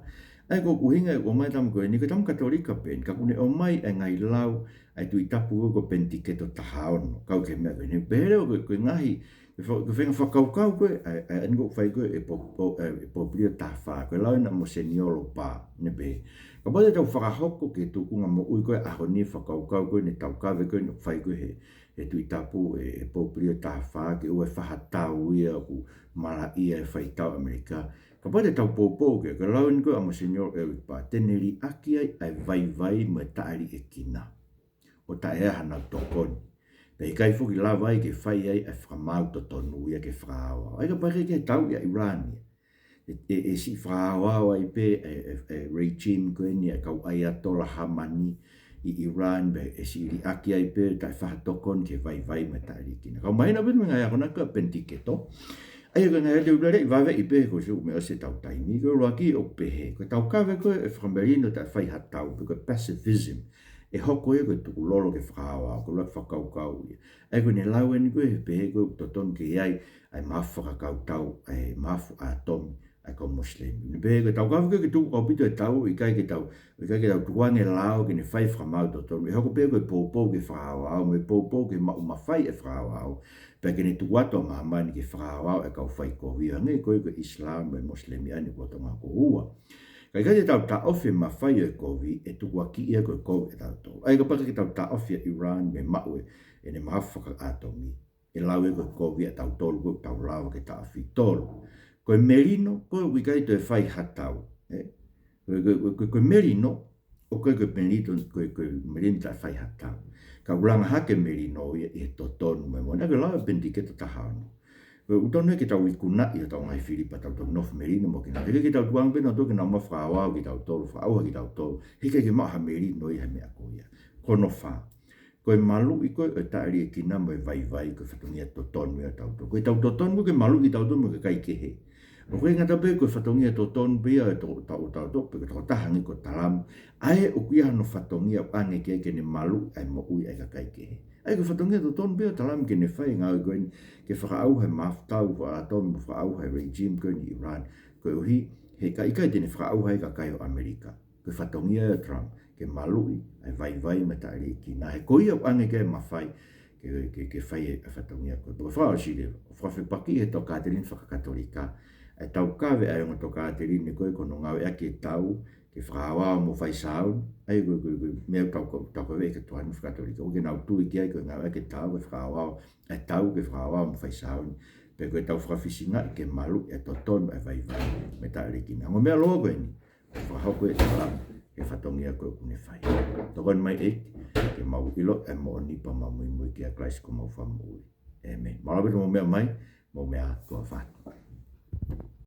ʻA ia ko ʻeku ʻuhinga ʻeku ʻomai e tama ko eni, ko e tama Katolika pē eni, ka ʻoku ne ʻomai e ngaahi lau ʻa e Tuʻi Tapu ko ē ko Penitiketo taha ono, kau ki he meʻa ko eni. Pehē leva ko e, ko e ngaahi, ko e fa-, ko e faʻahinga fakakaukau ko ē, ʻa e, ʻa e, ʻa eni ʻoku fai ko ē ʻe Pō-, Pō-, ʻe Pōpulio taha fā, ko e lau ena ʻa Moseniolo Barr, ne pehē. Kapau te tau fakahoko ki he tūkunga moʻui ko ē ʻaho ni e fakakaukau ko ē, ʻene taukave ko ē, ʻene fai ko ē ʻe he, ʻe he Tuʻi Tapu ʻe, ʻe Pōpulio taha fā, ke ʻoua ʻe fahatau ia ʻoku malaʻia e faitau ʻAmelika. Kapau te tau poupou ki he, ko e lau eni ko ē ʻa Moseniolo Eric Barr, te ne liʻaki ai ʻa e vaivai mo e taʻeliʻekina. ʻO taʻe ʻi ai hanau tokoni. Pea ʻikai foki lava ai ke fai ai ʻa e fakamaau totonu ia ke fakaaoao. ʻA ia kapau ʻe ʻikai ke tau ia ʻIrani. ʻE, ʻe, ʻe siʻi fakaaoao ai pē e, e, e regime ko eni ʻa e kau ʻaiatola Hāmani, ʻi Iran, pea ʻe siʻi liʻaki ai pē, taʻe fai ha tokoni ki he vaivai mo e taʻeliʻekina. Kau mahino pē mei he ngaahi akonaki ʻa Penitiketo. ʻA ia ko e ngaahi ʻaho ʻe ua lele ʻi vave ʻi pē ko e sio meʻa ʻosi e tau taimi. Ko e ʻuluaki ʻoku pehē, ko e taukave ko ē ʻo e fakamelino taʻe fai ha tau, pe ko e pacifism, ʻe hoko ia ko e tukulolo ki he fakaaoao, ko e ʻuluaki fakakaukau ia. ʻA ia ko ʻene lau eni ko ē he pehē ko ē ʻoku totonu ke ʻi ai ʻa e mahafu fakakautau, ʻa e mahafu ʻātomi, ʻa e kau Mosilemi. ʻOku ne pehē ko e taukave ko ē ke tuku ʻaupito e tau, ʻikai ke tau, ʻikai ke tau tukuange e lao ke ne fai fakamaau totonu. ʻE hoko pē ko e poupou ki he fakaaoao, mo e poupou ki he maʻu mafai ʻa e fakaaoao. Pea ke ne tuku atu ʻa māmani ki he fakaaoao ʻa e kau faikovi, hangē ko ē ko e Islam mo e Mosilemi ʻa eni ko Tonga ko ua. Ka ʻikai te tau taʻofi e mafai ʻo e kovi, ʻe tukuakiʻi ia ko e kovi ʻe tautolu. ʻA ia kapau ʻikai ke tau taʻofi ʻa Iran mei he maʻu ʻene mahafu fakaʻātomi, ʻe lau ia ko e kovi ʻa tautolu, ʻoku tau lava ke taʻofi. Tolu, ko e melino, ko e ʻoku ʻikai toe fai ha tau. ʻE? Ko e, ko e, ko e, ko e melino, ʻoku ʻikai ko e melino, ko e, ko e melino taʻe fai ha tau. Ka ʻoku langa hake e melino ia ʻi he totonu mo e moʻoni. ʻA ia ko e lau ʻa Penitiketo taha ono. Ko e ʻoku totonu ke tau ikunaʻi hotau ngaahi fili pea tau toe nofo melino mo kinautolu. Ke tau tukuange pē nautolu ke nau maʻu fakaaoao kitautolu, fakaʻauha kitautolu. Heʻikai ke maʻu ha melino ia he meʻa ko ia. Ko hono fā, ko e maluʻi ko ē ʻo e taʻeliʻekina mo e vaivai ko e fatongia totonu ia ʻo tautolu. Ko ʻetau totonu ko ē ke maluʻi tautolu mo e kakai kehe. ʻOku ʻikai ngata pē ko e fatongia totonu pē ia ʻo e to-, tau, tautolu, pe ko e tokotaha hangē ko Talamu. ʻA ia ʻoku ʻi ai hano fatongia ʻoku ʻoange ki ai ke ne maluʻi ʻa e moʻui ʻa e kakai kehe. ʻA ia ko e fatongia totonu pē ʻo Talamu ke ne fai e ngāue ko eni, ke fakaʻauha e mahafu tau fakaʻātomi mo fakaʻauha e regime ko eni ʻi Iran. Koeʻuhi, he ka ʻikai te ne fakaʻauha e kakai ʻo ʻAmelika. Ko e fatongia ʻo Trump ke maluʻi ʻa e vaivai mo e taʻeliʻekina. He ko ia ʻoku ʻoange ki ai e mafai ke, ke, ke fai e fatongia ko ē. Pea ko e fakaʻosi leva, ʻoku fakafepakiʻi ʻe he tokāteline fakakatolika ʻa e taukave ʻa e ongo tokāteline ko ē ki hono ngāueʻaki e tau ke fakaaoao mo fai sāuni. ʻA ia ko e, ko e, ko e meʻa ʻoku tau, tau kaveinga ki he tokāteline fakakatolika. ʻOku ʻikai ke nau tui ki ai ko e ngāueʻaki e tau ke fakaaoao, ʻa e tau ke fakaaoao mo fai sāuni. Pe ko ʻetau fakafisingaʻi ke maluʻi e totonu ʻa e vaivai mo e taʻeliʻekina. Ongo meʻa lōua ko eni ʻoku fakahoko ʻe Talamu e fatongia ko ē ʻoku ne fai. Tokoni mai ʻEiki ke mau ʻilo e moʻoni pea mau muimui kia Kalaisi ko homau Fakamoʻui. ʻĒmeni. Mālō ʻaupito hoʻomou meʻa mai, mou meʻa ā, tuʻa ʻofa atu.